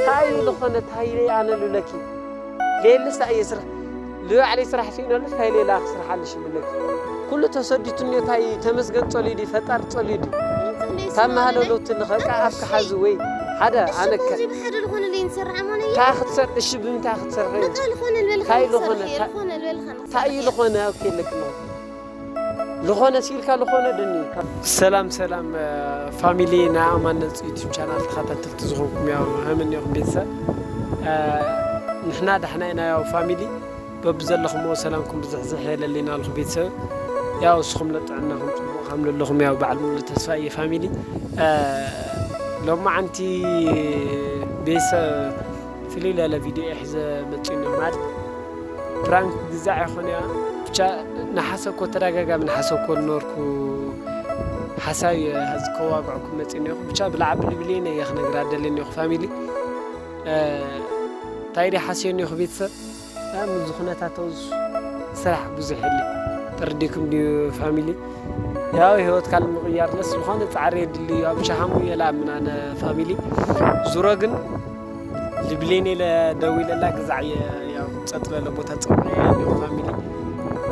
ታይ ዝኾነ ታይ ኢለ ኣነ ልብለኪ? ሌልስ ኣየ ስራሕ ልባዕለይ ስራሕ ስኢነሉ ታይ ሌላ ክስርሓልሽ ልብለኪ? ኩሉ ተሰዲቱኒ ታይ ተመስገን ጸልዩ ድዩ ፈጣር ጸልዩ ድዩ? ካብ መሃለሎት ልኸቃ ኣፍካ ሓዚ ወይ ሓደ ኣነከ ብሓደ ዝኾነ ለይ ንሰርሕ ኣማነ እዩ ታ ክትሰርሕ እሺ ብምንታይ ክትሰርሕ እዩ? በቃ ዝኾነ ልበልካ ታይ ዝኾነ ንሰርሕ እየ ታ- ዝኾነ ልበልካ ንሰርሕ ታይ እዩ ዝኾነ ኦኬ ለክ ነው ዝኾነ ሲልካ ዝኾነ ድኒ ሰላም ሰላም ፋሚሊ ናይ ኣማነፅ ዩቱብ ቻናል ተኸታተልቲ ዝኾንኩም ያው ሃመን ኢኹም ቤተሰብ ንሕና ዳሕና ኢና ያው ፋሚሊ በብዘለኹምዎ ሰላምኩም ብዝሕዝሕ የለሊና ኣለኹ ቤተሰብ ያው እስኹም ለጥዕናኹም ፅቡቕ ከም ዘለኹም ያው በዓል ሙሉ ተስፋ እየ ፋሚሊ ሎማዓንቲ ቤተሰብ ፍልይ ለለ ቪድዮ እየ ሕዘ መፂኡ ማለት ፕራንክ ግዛዕ ይኾን እያ ብቻ ንሓሰብኮ ተደጋጋሚ ንሓሰብኮ ዝነበርኩ ሓሳብ እየ ሀዚ ከዋግዐኩም መፂኡ እኒኹ ብቻ ብላዕቢ ልብልየን እየ ክነግራ ደልየ እኒኹ ፋሚሊ እንታይ ድየ ሓስዮ እኒኹ ቤተሰብ ምዚ ኩነታት ተውዝ ስራሕ ብዙሕ የለ ተረዲኩም ድዩ ፋሚሊ ያው ህይወት ካል ምቕያር ለስ ዝኾነ ፃዕሪ የድሊ ኣብ ሸሃሙ የላ ምናነ ፋሚሊ ዙሮ ግን ልብሌን ኢለ ደው ኢለላ ግዛዕ እየ ያው ጸጥ በለ ቦታ ጸውዐ እየ ኣለኹ ፋሚሊ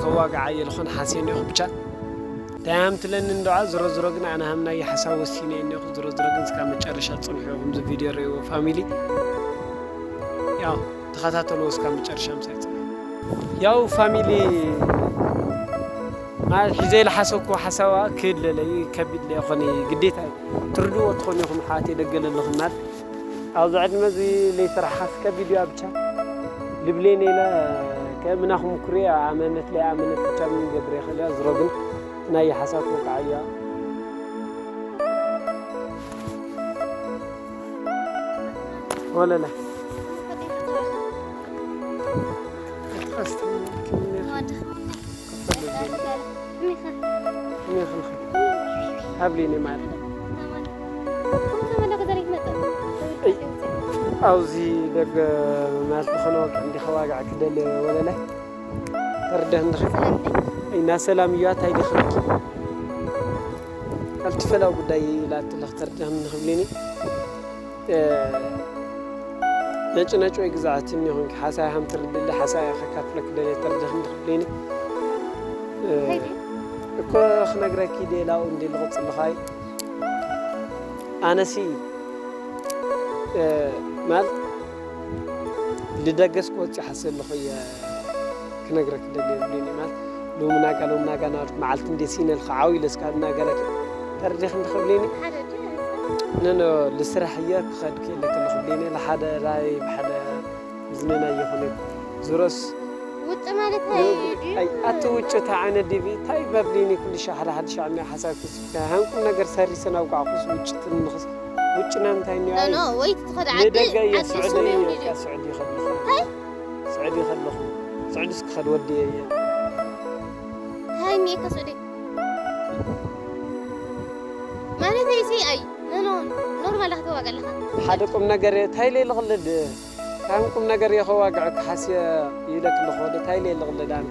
ከዋግዓ እየ ዝኾነ ሓስየ እኒኹ ብቻ እንታይ ሃምትለኒ እንደዋ ዝሮ ዝሮ ግን ኣነ ሃምናየ ሓሳብ ወሲነ እየ እኒኹ ዝሮ ዝሮ ግን እስካ መጨረሻ ጽንሑ ኢኹም እዚ ቪድዮ ርእይዎ ፋሚሊ ያው ተኸታተልዎ እስካ መጨረሻ ምሳይ ጽንሑ ያው ፋሚሊ ማለት ሒዘ ኢለ ሓሰብኩ ሓሳባ ክህለለይ ከቢድ ለይኾነ ግዴታ እዩ ትርድዎ ትኾኑ ኢኹም ሓዋተይ ደገ ለለኹም ማለት ኣብዚ ዕድመ እዚ ለይሰራሕኻስ ከቢድ እዩ ኣብቻ ልብሌን ኢለ ከምናኹም ኩሪ ኣመነት ለይኣመነት ብቻ ምን ገብር ይኽእል እያ ዝሮ ግን ናይ ሓሳብ ወቃዓያ ወለላ ሃብሊኒ ማለት ኣብዚ ደገ ማለት ዝኾነ ወቅዕ እንዲኻ ዋግዕ ክደል ወለላይ ተርደህ እንድኺ እና ሰላም እዩ ኣታይ ድኽልኪ ኣልትፈላው ጉዳይ ኢላትለኽ ተርደህ እንድኽብሊኒ ነጭ ነጭ ወይ ግዛዕትኒ ይኹንኪ ሓሳይ ሃም ትርድሊ ሓሳይ ከካፍለክ ደልየ ተርደህ እንድኽብሊኒ እኮ ክነግረኪ ደላው እንዲ ልቕፅልኻይ ኣነሲ ማለት ልደገስ ክወፅእ ሓሰብ ኣለኹ እየ ክነግረክ ደልየ ብሉኒ ማለት ሎሚ ናጋ ሎሚ ናጋ ናበልክ መዓልቲ እንዴ ሲነልካ ዓው ኢለ እስካ እናገረክ ተረዲክ እንዲ ክብሊኒ ነኖ ልስራሕ እየ ክኸድ ክኢለ ክልክ ብሊኒ ልሓደ ራይ ብሓደ ዝነና እየኹነ ዙሮስ ውጭ ማለት ኣይ ድዩ? ኣይ፣ ኣቲ ውጭ እንታይ ዓይነት ዲቪ እንታይ በብሊኒ ኩሉ ሻ ሓደ ሓደ ሻ ሚያ ሓሳብ ክስ ሃንቁም ነገር ሰሪሰን ኣውቃዕኩስ ውጭ ትንኽስ ውጭ ናምታይ ኒያ ኖ ኖ ወይ ትኸድ ዓዲ ንደገ እየ ዓዲ ስዑዲ ሽሙ እዩ እየ እንዲዩ። ስዑዲ ይኸድኹ እንታይ? ስዑዲ ይኸድኹ ስዑዲ ስክኸድ ወዲ እየ ሃይ ሚካ ስዑዲ ማለት ኣይሲ ኣይ ኖ ኖ ኖርማል ኣኽተዋ ቀለኻ ሓደ ቁም ነገር እየ እንታይ ለይልቕልድ ከም ቁም ነገር የኸዋግዐ ክሓስየ ይብለክ ኣለኹ ወደ ታይ ለየ ልቕልድ ኣነ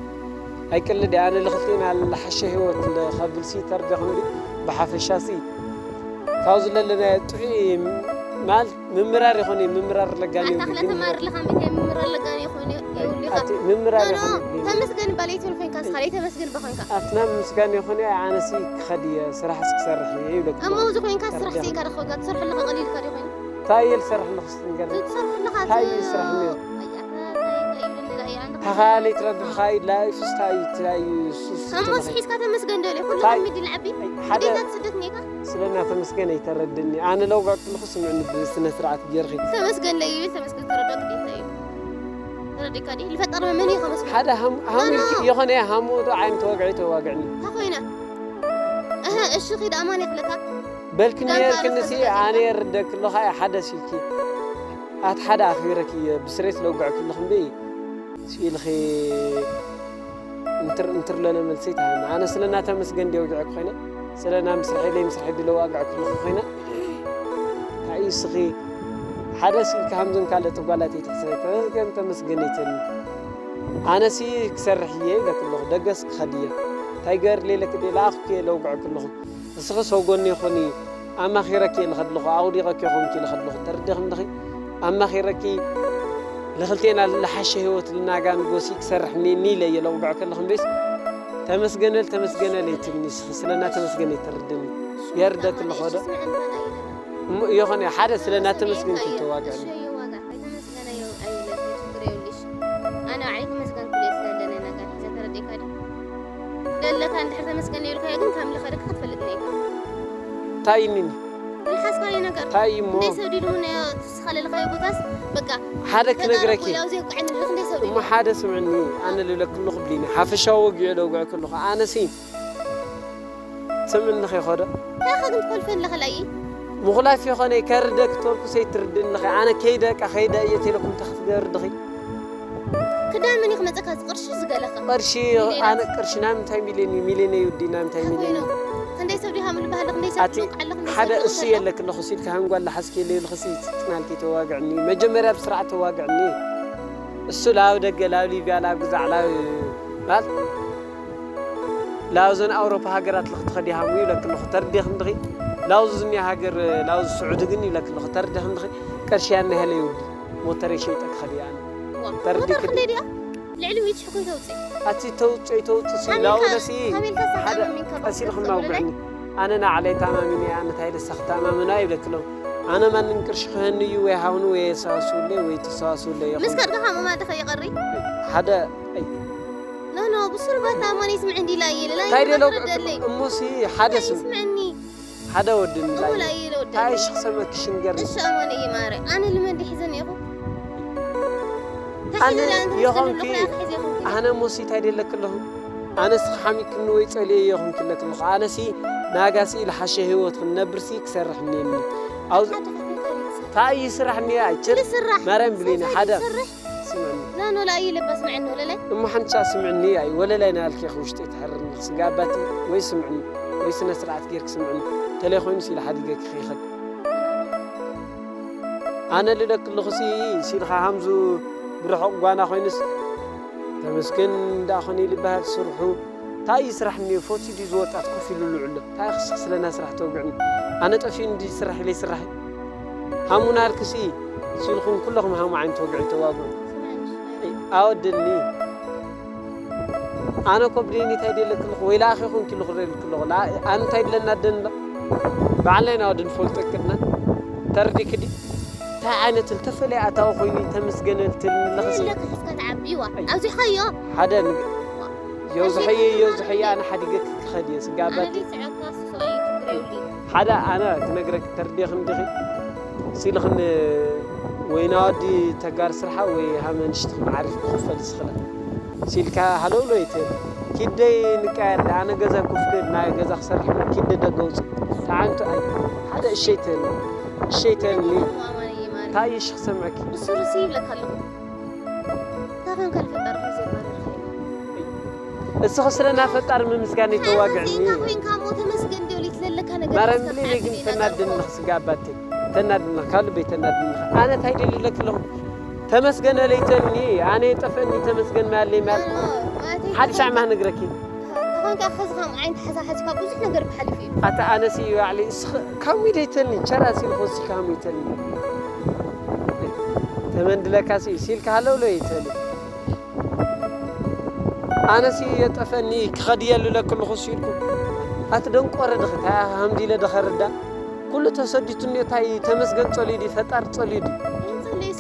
ኣይቅልድ ኣነ ልኽልቲና ልሓሸ ህይወት ልኸብል ሲተር ደኽምዲ ብሓፈሻ ሲ ካብ ዝለለናዮ ጥዑይ ማል ምምራር ይኾነ ምምራር ለጋኒ ኣታ ክላ ተማር ለኻ ሚተ ምምራር ለጋኒ ይኾነ ይውልኻ ኣቲ ምምራር ኖ ኖ ይኾነ ተመስገን ባለይትብል ኮይንካ ስኻ ለይተመስገን በኮይንካ ኣትና ምስጋን ይኾነ ኣነሲ ክኸድ እየ ስራሕ ስክሰርሕ እየ ይብለክ እሞ እዚ ኮይንካ ስራሕ ስኢካ ደኸጋ ትሰርሕ ኣለኻ ቀሊልካ ዲ ኮይንካ እንታይ እየ ዝሰርሕ ኣለኹ እስቲ ንገርኒ እንታይ እዩ ስራሕ እኒኦ ተኻሊ ትረብሕ ኻይ ላይፍ ስታይ እዩ ትላዩ ሱስ ከምኡስ ሒዝካ ተመስገን ደልዩ ኩሉ ታይ- ከሚድ ይልዓቢ ሓደ ግዴታ ትስደት ኔካ ስለና ተመስገን ኣይተረድኒ ኣነ ለውጋዕ ክልኹ ስምዕኒ ብስነ ስርዓት ጌርኺ ተመስገን ለይብል ተመስገን ተረዶ ግዴታ እዩ ተረዲካ ዲ ልፈጠር መን እዩ ከመስገን ሓደ ሃም- ሃም- የኾነ ሃሙዶ ዓይን ተወግዒ ተዋግዕኒ ተኾይነ እህ እሺ ኺድ ኣማን የኽለካ በልክኒ ኔርክንሲ ኣነ የርደክ ኣለኻ ሓደ ሲልኪ ኣት ሓደ ኣኽቢረክ እየ ብስሬት ለውግዐክ ኣለኹ እምበይ ስኢልኺ እንትር እንትር ለነ መልሰይ ተሃና ኣነ ስለና ተመስገን ዲወግዐክ ኮይነ ስለና ምስርሐይ ለይ ምስርሐይ ድለዋግዐክ ኣለኹ ኮይነ እንታይ እዩ ስኺ ሓደ ሲልካ ሃምዝን ካልእ ጥጓላት ይትሕሰ ተመስገን ተመስገን ይትል ኣነሲ ክሰርሕ እየ ይብለክ ኣለኹ ደገስ ክኸድ እየ እንታይ ገር ሌለክ ዴ ለኣኽኩ እየ ለውግዐክ ኣለኹ እስኺ ሰው ጎኒ ይኹን እዩ ኣማኺረኪ ኢለ ከለኹ፣ ኣውዲቐኪ ኮንኪ ኢለ ከለኹ፣ ተረዲኽኒ ዲኺ? ኣማኺረኪ፣ ንኽልቴና ልሓሸ ህይወት ልናጋ ንጎሲ ክሰርሕ እኒኒ ኢለ እየ ለውግዐ ከለኹ እምበይስ፣ ተመስገነል፣ ተመስገነል ኣይትብልኒ፣ ንስኺ ስለ እናተመስገነ ኣይተርድእኒ። የርደክ ኣለኹ ዶ? እሞ ይኹን፣ ሓደ ስለ እናተመስገንኪ ተዋግዕኒ። ኣነ ባዕለይ ከመስገን ክልኤ ስለ ዘለኒ ነገር ሒዘ ተረዲእካ ድዩ? ደለካ እንድሕር ተመስገን ዘይብልካዮ ግን ከም ልኸደካ ክትፈልጥኒ ኢኻ። እንታይ እኒኒ? ዝሓዝካዮ ነገር እንታይ እሞ? እንደ ሰብ ድዩ ድሞ ናይ ስኻ ለለኻዮ ቦታስ በቃ ሓደ ክነግረኪ። ያው ዘይብቃዕኒ ልኽ እንደ ሰብ ድዩ እሞ ሓደ ስምዕኒ፣ ኣነ ልብለኪ ኣለኹ ብሊኒ። ሓፈሻዊ ወግዒ ለውግዐኪ ኣለኹ። ኣነሲ ስምዕኒ ኸይኸዶ። እንታይ ኸ ግን ትኾልፈ ኣለኻ ላዪ? ምኹላፍ ይኾነ ከርደ ክትወርኩ ሰይትርድእኒ ኸ ኣነ ከይደ ቃ ኸይደ እየ ተለኩም ተኽትገርድኺ። ክዳን መን እዩ ክመፀካ እዚ ቅርሺ ዝገለኻ? ቅርሺ ሚሊዮናት። ኣነ ቅርሺ ናይ ምንታይ ሚሊዮን እዩ? ሚሊዮን እዩ ድዩ ናይ ምንታይ እንታይ ሚሊዮን ኮይኑ? እዩ? ክንደይ ሰብ ድዩ ሃምሉ ባህሊ ክንደይ ሰብ ኣቲ ድዩ ቃለ ክንደይ ሓደ ሰብ እሱ ድዩ የለክ ኣለኹ ሲልካ ሃንጓል ለሓስኪ የለ ይብልኽሲ ትጥናልኪ ተዋግዕኒ። መጀመርያ ብስርዓት ተዋግዕኒ። እሱ ላብ ደገ ላብ ሊብያ ላብ ግዛዕ ላብ ባል ላውዘን ኣውሮፓ ሃገራት ልኽትኸዲ ሃሙ ይብለክ ኣለኹ ተርዲኽ እንድኺ። ላውዝ ዝኒ ሃገር ላውዝ ስዑዲ ግን ይብለክ ኣለኹ ተርዲኽ እንድኺ። ቅርሽያን ናይሃለ ይውዲ ሞተረይ ሸይጠ ክኸዲ ኣነ። ዋ፣ ተርዲክ ሞተር ክንደይ ድያ? ልዕሊ ሚእቲ ሽሕ እኮ ይተውፅእ። ኣቲ ተውፅእ ተውፅእ ሲ ሓሚልካ- ላውለሲ ሓሚልካ ሓደ ሰብኣዊ ሚንካ ቀሲልኩም ብትኽክል ኣውግዕኒ። ኣነ ናዕለይ ታማሚነ ኣነ ታይለሳ ክታማምና ይብለክ ኣለኹ። ኣነ ማንም ቅርሺ ክህኒ እዩ ወይ ሃውኒ ወይ የሰባስብለይ ወይ ተሰባስብለይ ምስ ኢኹም። ከድካ ከምኡ ማለት ኸ ይቐሪ? ሓደ ኣይ ኖ ኖ ብሱር ባታ ኣማን ይስምዕ እንዲ ላይለ ላይለ እንታይ ደሎ ክርደለይ እሞሲ ሓደ እንታይ ስም ይስምዕኒ ሓደ ወድን እሞ ላይለ ላይለ ወደለይ እንታይ ሽክሰመ ክሽንገር እሺ ኣማን እየ ማረ ኣነ ልመን ድሒዘን ኢኹ ኣነ የኾንኪ ኣነ እሞሲ እንታይ ደለክ ኣለኹ ኣነስ ሓሚክኒ ወይ ጸልየ የኹንኪ ኣለክ ኣለኹ ኣነሲ ናጋሲ ኢለ ሓሸ ህይወት ክንነብርሲ ክሰርሕ እኒኒ ኣብዚ እንታይ ይስራሕ እኒየ ኣይችል ማርያም ብሌኒ ሓደ ስምዕኒ ናኖ ላእይ ልባ ስምዕኒ ወለላይ እሞ ሓንቻ ስምዕኒ ኣይ ወለላይ ናልኪ ውሽጢ ትሕርኒ ስጋባቲ ወይ ስምዕኒ ወይ ስነ ስርዓት ጌርክ ስምዕኒ ተለይ ኮይኑ ሲል ሓዲገ ክኸይኸድ ኣነ ልለክ ኣለኹሲ ሲልኻ ሃምዙ ብርሑቕ ጓና ኮይኑስ ተመስገን እንዳኾነ ይልበሃል ስርሑ እንታይ እዩ ስራሕ እኒኦ ፈትዩ ድዩ ዝወጣት ኮፍ ኢሉ ልውዕሎ እንታይ ክስኽ ስለና ስራሕ ተውግዕኒ ኣነ ጠፊኡ እንዲ ስራሕ ኢለ ይስራሕ ሃሙና ልክሲ ሲልኹም ኩለኹም ሃሙ ዓይኒ ተወግዒ ተዋግዑ ኣወደኒ ኣነ ኮ ብደይኒ እንታይ ደለክ ኣለኹ ወይ ለኣኺኹም ኪልኹ ደልክ ኣለኹ ኣነ እንታይ ድለና ደንሎ በዓል ናይ ናወዲ ንፈልጦ ቅድና ተርዲክ ዲ እንታይ ዓይነት ዝተፈለየ ኣታዊ ኮይኑ ተመስገነ ትልኒ ኣለኽሲ ለካ ሒዝካ ትዓብይዋ ኣብዚኻዮ ሓደ ንግ- የውዝሐየ የውዝሐየ ኣነ ሓዲገ ክኸድ እየ ስጋበት ሓደ ኣነ ክነግረክ ተርዲኽን ድኺ ሲልኽን ወይ ናወዲ ተጋር ስርሓ ወይ ሃመንሽቲ ማዕሪፍ ክኽፈል ዝኽእል ሲልካ ሃለውሎ ይትብል ኪደይ ንቃየር ኣነ ገዛ ኮፍ ክብል ናይ ገዛ ክሰርሕ ኪደ ደገ ውፅእ ተዓንቱ ኣይ ሓደ እሸይተኒ እሸይተኒ ታይሽ ክሰምዐኪ ብሱርሲ ይብለካ ኣለኹ ታኸን ካልፈጠርኩ ዘማረርካ እስኺ ስለና ፈጣሪ ምምስጋን ይተዋግዕኒ ኮይንካ ሞ ተመስገን ዲዮ ሊትለለካ ነገር ማርያም ብሌኒ ግን ተናድኒ ስጋባተይ ተናድኒ ካብ ልበይ ተናድኒ ኣነ ታይ ደልለክ ኣለኹ ተመስገን ለይተኒ ኣነ የጠፈኒ ተመስገን ማለይ ማል ሓድሽ ዓማ ነግረኪ ተኾንካ ኸዚ ከም ዓይን ተሓሳሓዝካ ብዙሕ ነገር ብሓሊፉ እዩ ኣታ ኣነሲ ባዕሊ እስኺ ካሙ ይደይተኒ ቸራ ሲልኮ ሲ ካሙ ይተኒ ተመንድለካ ሲ ሲልካ ሃለውሎ ይተኒ ኣነሲ የጠፈኒ ክኸድየሉ ለክልኹ ሲልኩ ኣቲ ደንቆረ ድኺ ታይ ሃምዲለ ደኸርዳ ኩሉ ተሰዲቱኒ ታይ ተመስገን ጸልዩ ድዩ ፈጣር ጸልዩ ድዩ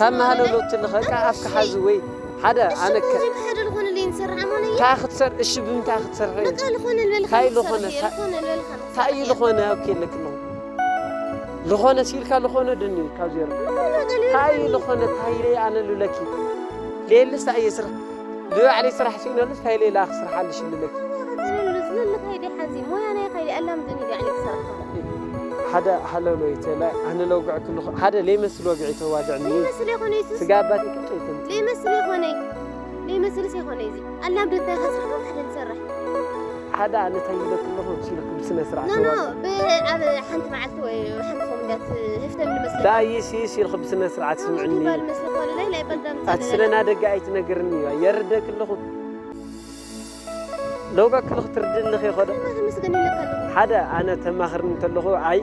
ታብ መሃለሎ ትልኸ ቃ ኣፍካ ሓዚ ወይ ሓደ ኣነ ከ ሓደ ዝኾነ ለይ ንሰርሕ ኣማነ እየ ታይ ክትሰር እሺ ብምንታይ ክትሰርሕ በቃ ዝኾነ ልበልካ ታይ ዝኾነ ዝኾነ ልበልካ ታይ ዝኾነ ኦኬ ለክልኹ ዝኾነ ሲልካ ዝኾነ ድኒ ካብ ዜሮ ታይ ዝኾነ ታይ ለይ ኣነ ሉለኪ ሌልስ ኣየ ስራሕ ብባዕለይ ስራሕ ስኢነሉስ ታይ ለይ ላኽ ስራሕ ኣለሽ ሉለኪ ሓደ ሃለሎ ይተላ ኣነ ለውግዕ ክልኹ ሓደ ለይመስል ወግዒ ተዋግዕኒ ስጋ ኣባቲ ክልተ ይተም ለይመስል ይኾነይ ለይመስልስ ይኾነ እዚ ኣላምዶ እንታይ ከስራሕ ሓደ ንሰርሕ ሓደ ኣነ እንታይ ይብለክ ኣለኹ ሲልክ ብስነ ስርዓት ኖ ኖ ተዋግዕ ብ- ኣብ ሓንቲ መዓልቲ ወይ ሓንቲ ፎም እንዳት ህፍተም ንመስለካ ዳይስ ይስ ኢልክ ብስነ ስርዓት ስምዕኒ ባል መስለካ ወለላይ ናይ ባል ዳምፃ ኣቲ ስለና ደገ ኣይትነግርኒ እያ የርደክ ኣለኹ ለውበ ክልኽ ትርድኒ ኸይኸዶ ተመስገን ይብለካ ኣለኹ ሓደ ኣነ ተማኽርኒ እንተለኹ ኣይ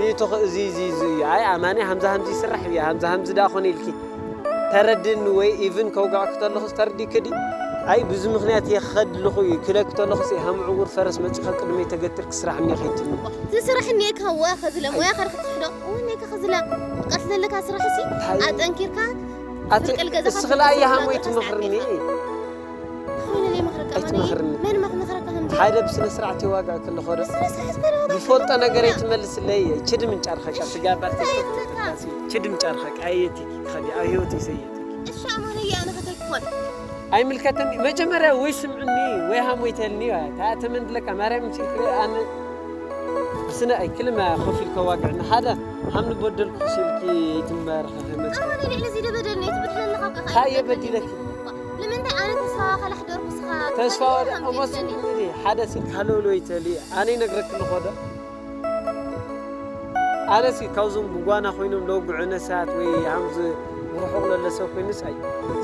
ይትኽ እዚ እዚ እዚ እዩ። ኣይ ኣማኒ ሃምዛ ሃምዚ ይስራሕ እዩ። ሃምዛ ሃምዚ ደኣ ኮነ ኢልኪ ተረድኒ ወይ ኢቭን ከውጋዕኪ ተለኹስ ተረዲእኪ ድዩ? ኣይ ብዙ ምኽንያት እየ ክኸድ ኣለኹ እዩ። ክለኪ ተለኹስ እየ ሃም ዕውር ፈረስ መጺኻ ቅድመይ ተገትርኪ ስራሕ እኒኦ ከይትብልኒ። እቲ ስራሕ እኒኤካ ዋ ከዝለ ሞያ ከርክትሕዶ እውን እኒኤካ ከዝለ ቀትለለካ ስራሕ ሲ ኣጠንኪርካ ኣቲ ፍቅል ገዛኻ እስኺ ለኣየ ሃሞይ ትምኽርኒ። ኣይትምኽርኒ። መን መኽመኽረካ ከምዚ ሓደ ብስነ ስርዓት የዋግዕ ከለኾ ዶ ብስነ ስርዓት ከለዋ ዝፈልጦ ነገር ኣይትመልስለይ። ችድም እንጫርኸካ ስጋ ባር ችድም ጫርኸካ ኣየቲ ከዲ ኣብ ህይወት ይሰየት እሺ ኣማነ እያ ኣነ ከተይኮን ኣይምልከተኒ። መጀመርያ ወይ ስምዕኒ ወይ ሃሞይ ተልኒ። ታተመን ድለካ ማርያም ሲልክ ኣነ ብስነ ኣይክልም ኮፍ ኢልካ ዋግዕኒ። ሓደ ሃምኒ በደልኩ ሲልኪ ይትምበር ከመጽ ኣማነ ልዕሊ እዚ ደበደልኒ ትብድለኒ ካብ እንታይ የበዲለኪ? ንምንታይ ኣነ ተስፋ ከላሕደርኩ ስኻ ተስፋ ወደ ኣሞስ ሓደ ሲልክ ሃለውሎ ይተሊ ኣነ ይነግረክ ንኾዶ ኣነሲ ካብዞም ብጓና ኮይኖም ለውግዑ ነሳት ወይ ሃምዚ ብርሑቕ ለለ ሰብ ኮይኑስ ኣይ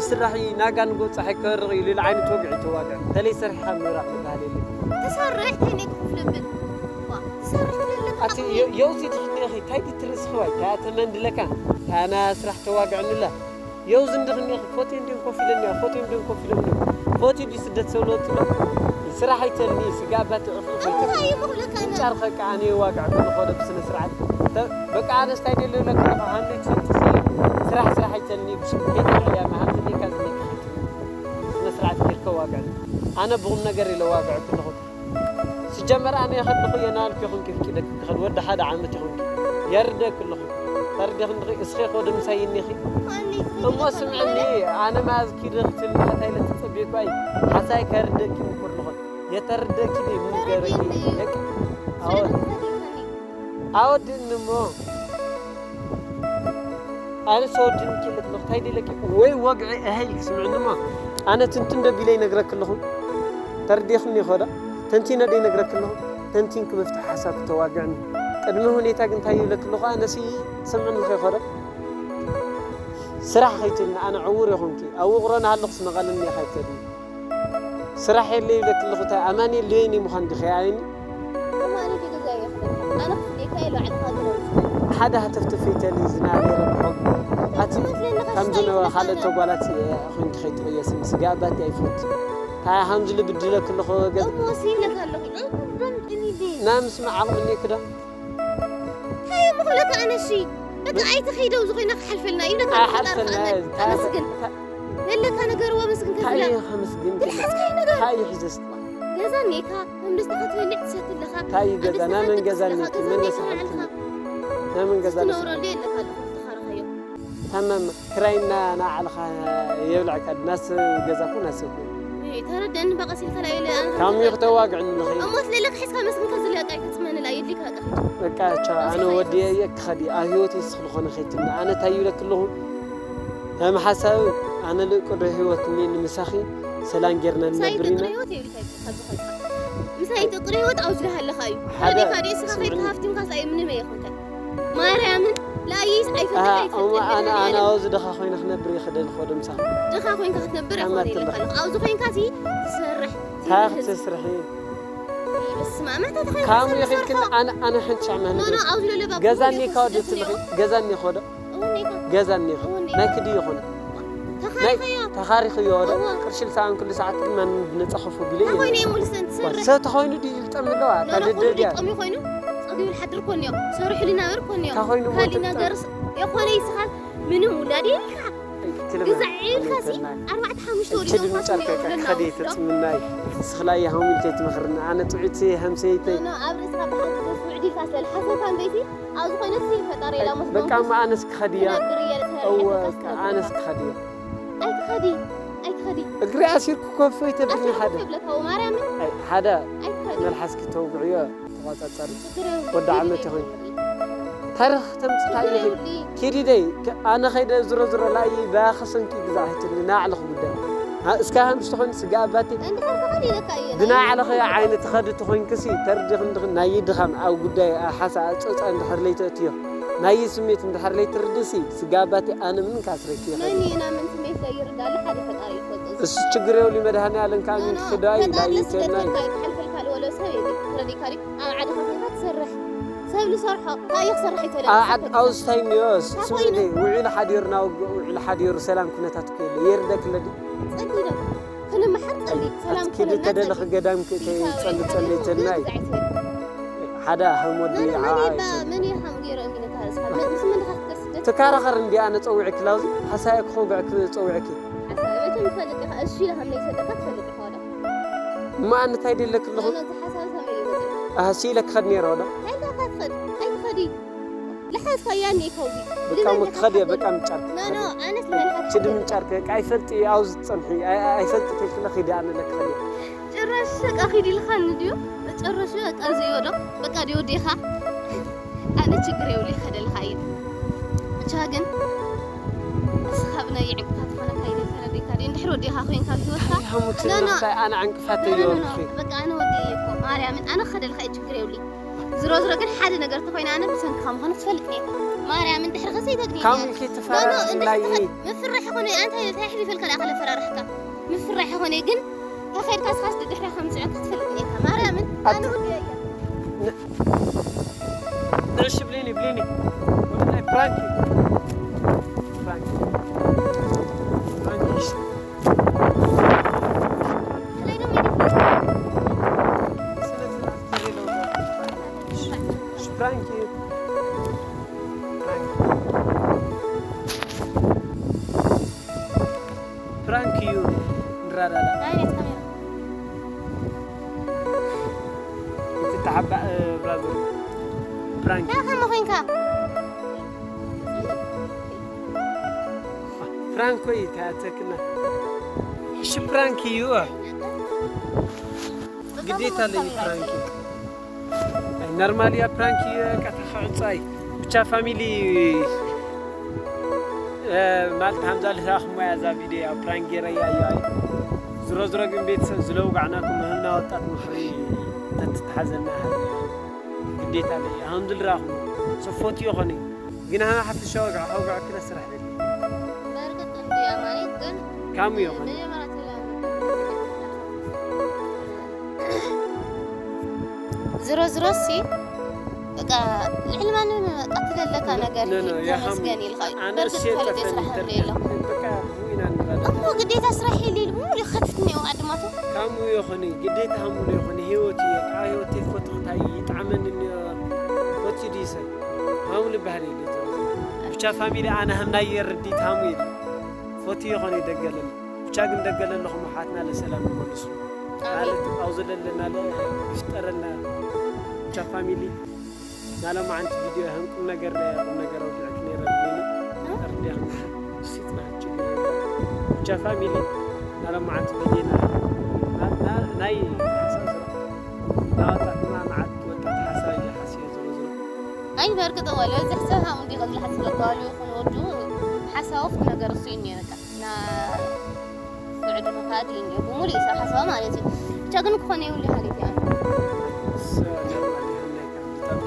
ዝስራሕ እዩ። ናጋ ንጎ ፀሓይ ከርቕ እዩ ልል ዓይነት ወግዒ ተዋግዕ ተለይ ሰሪሕኻ ምብራቕ ዝበሃል የለ። ትሰርሕ ከይነ ክፍልብል ትሰርሕ ትለለካ ኣቲ የውዚ ድሕኔኺ ታይ ትትልስኽዋይ ታተመንድለካ ታና ስራሕ ተዋግዕንላ የውዚ እንድኽኒ ፎቶ እንዲን ኮፍ ኢለኒ ፎቶ እንዲን ኮፍ ኢለኒ ፎቶ ዲ ስደት ሰው ለውጥ ነው ስራሕ ኣይተልኒ ስጋ ኣባት እኽሊ ኣይተልኒ ጫር ኸቃ ኣነ ዋግዕ ክልኾደ ብስነ ስርዓት በቃ ኣነስታይ ደለ ለካ ሃንዱ ትፈልጥ ስራሕ ስራሕ ኣይተልኒ ብስም ከይተልያ መሃም ትልካ ዝለካ ስነ ስርዓት ጌርከ ዋግዕ ኣነ ብቑም ነገር ኢለ ዋግዕ ክልኹ ስጀመር ኣነ የኸድኹ የናልኩ ይኹን ኪፍኪ ደክ ክኸድ ወዲ ሓደ ዓመት ይኹን የርደክ ኣለኹ ተርደኽ እንድኺ እስኺ ኾደ ምሳይ እኒኺ እሞ ስምዕኒ ኣነ ማዝ ኪደ ክትብል ሓታይ ለትጸቤኳይ ሓሳይ ከርደኪ ምኩር ዝኾን የተርደኪ ዲ ምንገረኪ ደቂ ኣወድኒ እሞ ኣነ ሰወድን ኪልክ ንኽታይ ዲለኪ ወይ ወግዒ እሀይ ስምዕኒ እሞ ኣነ ትንትን ደቢለ ይነግረክ ኣለኹ ተርዲኽኒ ይኸዶ ተንቲነ ዶ ይነግረክ ኣለኹ ተንቲንክ ምፍትሕ ሓሳብ ክተዋግዕኒ ቅድሚ ሁኔታ ግን እንታይ ይብለክ ኣለኹ ኣነሲ ስምዕኒ ኸይኸዶ ስራሕ ኸይትብልኒ ኣነ ዕውር ይኹንኪ ኣብ ውቕሮ ናሃለኹስ መቐለኒ ኸይትብልኒ ስራሕ የለ ይብለክ ኣለኹ ታይ ኣማኒ ልየኒ ምዃን ዲኸ ኣይኒ ኣማኒ ዲገዛ ይኽእል ኣነ ክፍዴካ የለዋዕልካ ግረውስ ሓደ ሃተፍተፍ ይተሊ ዝናበረ ብሖግ ኣቲ ከምዚ ነበረ ካልኦት ተጓላት ኾንኪ ኸይትቕየስኒ ስጋ ኣባቲ ኣይፈት ታይ ሃምዚ ልብድለክ ኣለኹ ገ እሞ ሲብለካ ኣለኹ ናይ ምስማዕ ዓቕሚ እኒክዶ እንታይ እሞ ክብለካ ኣነሺ በቃ ኣይትኸይደው ዝኾይና ክሓልፈልና እዩ ለካ ኣይሓልፈልና ኣመስግን ለለካ ነገር ወመስግን እንታይ ከፍላ እዩ ከምስግን እንታይ እዩ ሒዘስ ገዛ እኒካ ከም ደስታ ክትበልዕ ትሰቲ ኣለካ እንታይ እዩ ገዛ ናመን ገዛ እኒኪ መን ነስሓልካ ናመን ገዛ ትነብረሉ የለካ ኣለኹ ዝተኻረኸዮ ታመም ክራይና ናዓልኻ የብልዕካ ናስ ገዛ ኩ ናስ ኩ ተረደኒ በቃ ሲልካ ላይ ካሚ ክተዋግዕኒ ንኸይ እሞ ስለለካ ሒዝካ መስግንካ ዝለቃ ኣይተፅመንላ የድሊካ በቃ በቃ ቻው ኣነ ወዲየ እየ ክኸዲ ኣብ ህይወት ይስኽ ዝኾነ ከይትምኒ ኣነ እንታይ ይብለክ ኣለኹ ከም ሓሳብ ኣነ ልእቅዶ ህይወት እኒ ንምሳኺ ሰላም ጌርና ንነብር ኢና ምሳይ ትቅሪ ህይወት ኣብዚ ኣለኻ እዩ ሓደ ካዴ ስኻ ከይካ ሃፍቲምካ ሳይ ምንም የኹንካ ማርያምን ላይስ ኣይፈልጥ ኣይፈልጥ ኣነ ኣነ ኣብዚ ድኻ ኮይነ ክነብር ይኽደል ኾዶ ምሳኺ ድኻ ኮይንካ ክትነብር ይኽእል ኣለኻ ኣብዚ ኮይንካ ሲ ትሰርሕ ትስርሒ ካም ይኽልክን ኣነ ኣነ ሓንቲ ሻዕ መህነ ገዛኒ ካወደትልኺ ገዛኒ ኾዶ ገዛ እኒኻ ናይ ክዲ ይኹን ናይ ተኻሪኸዮ ዶ ቅርሺ ልሳን ኩሉ ሰዓት ግን መን ብነፃ ከፉ ቢለ እየ ሰብ ተኾይኑ ድዩ ዝልጠም ኣለዋ እታ ደደድያ ተኾይኑ ሞተ ምንም ውላድ የልካ ግዛዕ ኢልካ ሲ ኣርባዕተ ሓሙሽተ ወዲዶም ፋስ ጨርከ ከዲ ተፅምናይ ስኽላ ይሃው ኢልከ ትመኽርኒ ኣነ ጥዑቲ ሃምሰይቲ ኣብ ርእስካ ብሓንቲ ውዕድ ኢልካ ስለልሓሰብካ እምበይቲ ኣብዚ ኮይነ ሲ ፈጣሪ ኢላ ሞት በቃ እማ ኣነስ ክኸድ እያ እወ ኣነስ ክኸድ እያ ኣይትኸዲ ኣይትኸዲ እግሪ ኣሲርኩ ኮፍ ይተብልኒ ሓደ ሓደ መልሓስኪ ተውግዕዮ ተቋጻጸሪ ወዲ ዓመት ይኾን ታሪኽ ተምጽእ ታይ ይኺ ኪዲ ደይ ኣነ ኸይደ ዝሮ ዝሮ ላይ ባኸሰንኪ ግዛሕትኒ ናዕልኽ ጉዳይ እስካ ሃምስተ ኾን ስጋ ኣባቲ ብናዕልኸ ዓይነ ትኸዲ ትኾንክሲ ተርዲኽ እንድኽ ናይ ድኻም ኣብ ጉዳይ ሓሳ ጾጻ እንድሕር ለይተእትዮ ናይ ስሜት እንድሕር ለይትርድሲ ስጋ ኣባቲ ኣነ ምን ካስረኪ ይኸ እሱ ችግር የብሉ መድሃኒ ኣለን ከኣሚን ትኽዳይ ናይ ቴናይ ኣብ ዓድኻ ኮይንካ ትሰርሕ ሰብ ንሰርሖ እንታይ ክሰርሕ ይተለ ኣብ ዓድ ኣውስታይ እኒኦስ ስምዒ ውዒሉ ሓዲሩ ናውግእ ውዒሉ ሓዲሩ ሰላም ኩነታት እኮ የለ የርደክለ ድዩ ጸሊለ ክንመሓር ጸሊ ሰላም ኣትኪዲ ተደለኺ ገዳም ክእተይ ጸሊ ጸሊ ትልና እዩ ሓደ ከም ወዲ ዓዓ እዩ መን እዩ ሓም ገይሩ እሚነካ ርእስካ ምስ መን ዲኻ ክትከስደት ትካራኸር እንዲ ኣነ ጸዊዕኪ ላውዚ ሓሳየ ክኸውግዕኪ ጸዊዕኪ ሓሳብ መቸም ትፈልጥ ኢኻ እሺ ኢልካ መይሰደካ ትፈልጥ ኢኻ ወላ እማ ኣነ እንታይ ደለኪ ኣለኹ ኖ ዝሓሳብ ሰብ እዩ መጽእ ኣህሲ ኢለ ክኸድ ነይረ ወላ እንታይ ኢልካ ትኸድ ኣይትኸዲ ልሓዝካያ እኒኤ ከውዚ በቃ ሞ ክኸድ እየ በቃ ምጫርኪ ኖ ኖ ኣነስ ልበልካ ችዲ ምጫርኪ በቃ ኣይፈልጥ እዩ ኣብዚ ትጸንሒ ኣይ- ኣይ- ኣይፈልጥ ተይክለ ኺዲ ኣነ ለክኸድ እየ ጭራሽ በቃ ኺድ ኢልካኒ ድዩ መጨረሹ በቃ ዝዮ ዶ በቃ ድዮ ዴኻ ኣነ ችግር የብሉ ይኸደልካ እዩ ብቻ ግን እስኻ ብናይ ዕንቅፋት ዝኾነካ እዩ ተረዲእካ ድዩ እንድሕር ወዲኻ ኮይንካ ኣብ ህይወትካ ሃሙት ኖ፣ ኖ። እንታይ ኣነ ዕንቅፋት ኖ፣ ኖ፣ ኖ፣ ኖ። እዮምኪ በቃ ኣነ ወዲ እኮ ማርያምን ኣነ ክኸደልካ እዩ ችግር የብሉ ዝሮ ዝሮ ግን ሓደ ነገር ተኮይነ ኣነ ብሰንክኻ ምዃኑ ትፈልጥ እየ ማርያምን ድሕሪ ከሰ ይተግኒ ካብ ምልኪ ትፈራርሕና እዩ ምፍራሕ ይኾነ ኣንታይ እንታይ ሕሊፈልካ ዳኣ ከለፈራርሕካ ምፍራሕ ይኾነ ግን ተኸድካ ስኻስ ድድሕራ ከም ዝዕንካ ትፈልጥ እኔካ ማርያምን ኣነ ወዲ እየ ንእሺ ብሊኒ ብሊኒ ወላይ ፕራንክ እዩ። ፕራንክ ፕራንክ እሺ። ስለዚህ እሺ ፕራንክ እዩ። ፕራንክ ፕራንክ እዩ። ንራዳዳ ዓይነት ካሜራ ትተሓባእ ብራዘር ፕራንክ ያ ከመ ኮይንካ ፕራንክ ወይ ታተክና እሺ ፕራንክ እዩ። ግዴታ ኣለኝ ፕራንክ እዩ። ኣይ ኖርማል እያ ፕራንክ እዩ። በቃ ተኸዕጻይ ብቻ ፋሚሊ ማለት ሃምዛ ልሳኹም እያ እዛ ቪድዮ እያ ፕራንክ ገይረያ እያ። ዝሮ ዝሮ ግን ቤተሰብ ዝለውጋዕናኩም ምህና ወጣት ምኽሪ ተትተሓዘና ግዴታ ኣለይ። ሃምዚ ልራኹም ሰፎት ይኾነ ግን ሃና ሓፍሻ ወግዓ ሃውግዓ ክለ ስራሕ ደሊ በርግጥ እንዲያ ማለት ግን ካሙ ይኾነ ዝሮ ዝሮ ሲ በቃ ልዕሊ ማንም በቃ ትለለካ ነገር ኖ፣ ኖ፣ ያ ተመስገን ሀም- ኢልካ ኣነ በርግጥ እሴ ትፈልጥ ጠፈኒ ስራሕ ተርገ- የሎ በቃ ቡኢና ንበላ እሞ ግዴታ ስራሕ የለ ኢሉ ሙሉ ይኸትትኒ እዩ ዓድማቱ ካሙ ይኾነ ግዴታ ሃሙሉ ይኾነ ህይወት እዩ ከዓ ህይወት ተይፈቱ ክታይ ይጣዕመኒ እኒኦ ፈትዩ ድዩ ሰብ ሃሙሉ ባህል የለ ብቻ ፋሚሊ ኣነ ሃምናየ ርዲት ሃሙ የለ ፈትዩ ይኾነ ይደገለኒ ብቻ ግን ደገለ ኣለኹም ኣሓትና ለሰላም ይመልሱ ማለት ኣብኡ ዘለለና ለ ይፍጠረልና ብቻ ፋሚሊ ናለማዓንቲ ቪድዮ ከም ቁም ነገር ቁም ነገር ኣውዲዕክ ነይረ ብሌኒ ርድያ ስጥና ችግር የለ ብቻ ፋሚሊ ናለማዓንቲ ቪድዮና ናይ ሓሳብ ናወጣትና መዓት ወጣት ሓሳብ እዩ ሓስዮ ዝሮ ዝሮ ኣይ በርግጥ ወለ እዚ ሕሰብ ሃም እንዲ ቀዝሊ ሓስብ ለባሉ ይኹን ወዱ ሓሳብ ወፍት ነገር እሱ እዩ ነይረካ ና ስዕዱ ንኻድ እዩ ብሙሉ እዩ ሰብ ሓሳብ ማለት እዩ ብቻ ግን ክኾነ ይብሉ ሃሊት እያ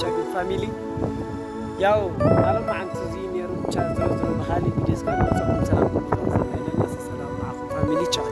ቻግን ፋሚሊ ያው ኣለም ዓንቲ እዚ ነይሩ ብቻ ዝሮ ዝሮ ብካሊ ቪዲዮ እስካ ንመፀኩም ሰላም ሰላም ንዓኹም ፋሚሊ ቻው